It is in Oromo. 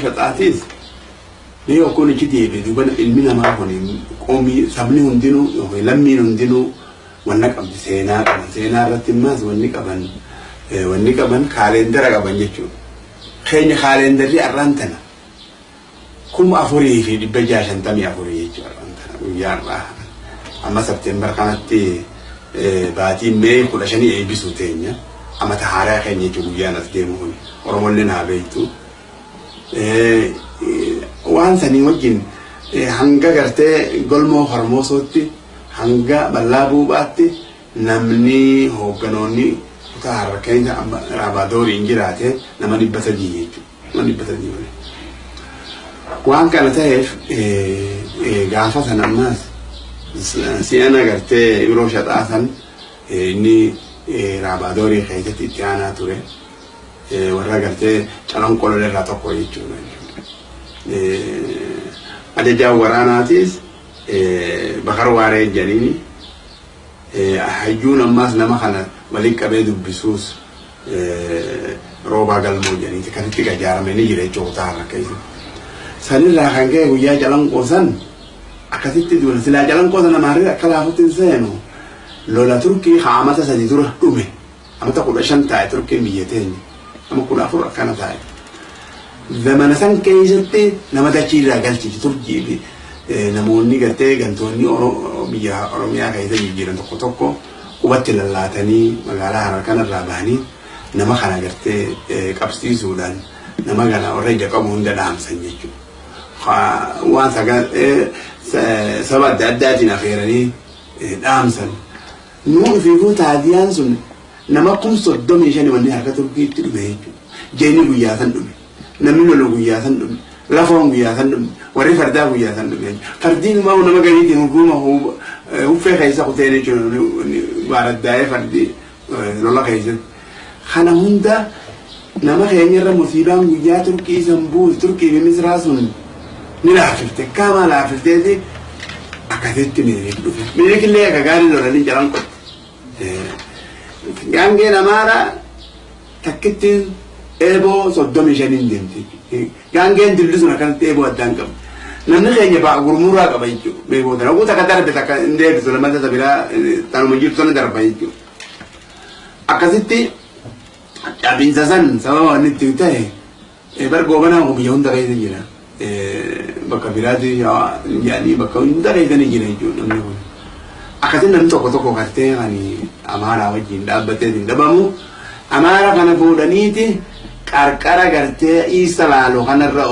Shaxaatiis mee yokkuun ichi deebi'e duuba ilmi namaa kun qoomii sabni hundinuu yookiin lammiin hundinuu wanna qabdi, seenaa qaban. Seenaa irratti immaas wanni qaban kaaleendara qaban jechuudha. Keenya kaaleendarri har'aan tana 4654 jechuudha, har'aan tana guyyaa har'aa. Amma September kanatti baatii Mee 15 eebbisuu teenya, amata haaraa keenya jechuudha guyyaan as deemu kun, Oromollee naa beektu. Waan sanii wajjin hanga gartee Golmoo Hormoosootti, hanga Bal'aa Buuphaatti namni hoogganoonni kutaa Harar keessa Raabaadooriin jiraate nama 300 jechuudha. Nama 300 malee. Waan kana ta'eef gaafa sana ammaas si'ana gartee yeroo shaxaa san inni Raabaadoorii keessatti itti aanaa ture. Warra gartee Calanqoo irraa tokko jechuudha. Ajajaan waraanaatis Bakar Waaree jedhaniini. Hayyuun ammaas nama kana waliin qabee dubbisuus Roobaa Galmoo jedhaniiti kanitti gajaaramee ni jira jechuudha kutaa Harar keessatti. Sanirraa kan ka'e guyyaa Calanqoo san akkasitti duula. Silaa Calanqoo sana maarree akka laafutti hin seenu. Lola Turkii amata 3 dura dhume. Amata 15 taa'e Turkiin biyya teenya. Ama 14 akkana taa'e. Zamana san keessatti nama dachii irraa galchiti Turkii fi namoonni gartee gantoonni biyya Oromiyaa keessa jijjiiran tokko tokko qubatti lallaatanii magaalaa Harar kanarraa bahanii nama kana gartee qabsiisuudhaan nama kana warra ija qabu hunda dhaamsan jechuudha. Waan saba adda addaatiin afeeranii dhaamsan. Nuu ifiifuu taadiyaan sun nama 35,000 wanni harka Turkiitti dhume jechuudha. Jeeni guyyaa san dhume. Namni lolu guyyaa san dhume. Lafoon guyyaa san dhume. Warri fardaa guyyaa san dhume. Fardiin maa nama gariitiin hurguuma huffee keessa kuteen jechuudha. Baaraddaa'ee fardi lola keessatti. Kana hunda nama keenyarra musiibaan guyyaa Turkii san buuse, Turkii fi Misraa sun ni laafifte. Kaamaa laafifteeti akkasitti Minilik dhufe. Minilik illee akka gaarii lolanii jalan qotte. Gaangeen Amaaraa takkittiin eeboo 35n deemti. Gaangeen dilli sun akkanatti eeboo addaan qabdi. Namni keenya ba'a gurmuraa qaba jechuudha. Beekoo tana. Oguu takka darbe takka hin deebisu, lammataa isa biraa tanuma jirtu sana darba jechuudha. Akkasitti cabiinsa san sababa wanni itti ta'e bar Goobanaa kun biyya hunda keessa jira. Bakka biraatti jedhanii bakka hunda keessa ni jira jechuudha namni kun. Akkasitti namni tokko tokko gartee kan Amaaraa wajjin dhaabbatee hin dhabamu. Amaara kana fuudhaniiti qarqara gartee Iisa Laaloo kanarra.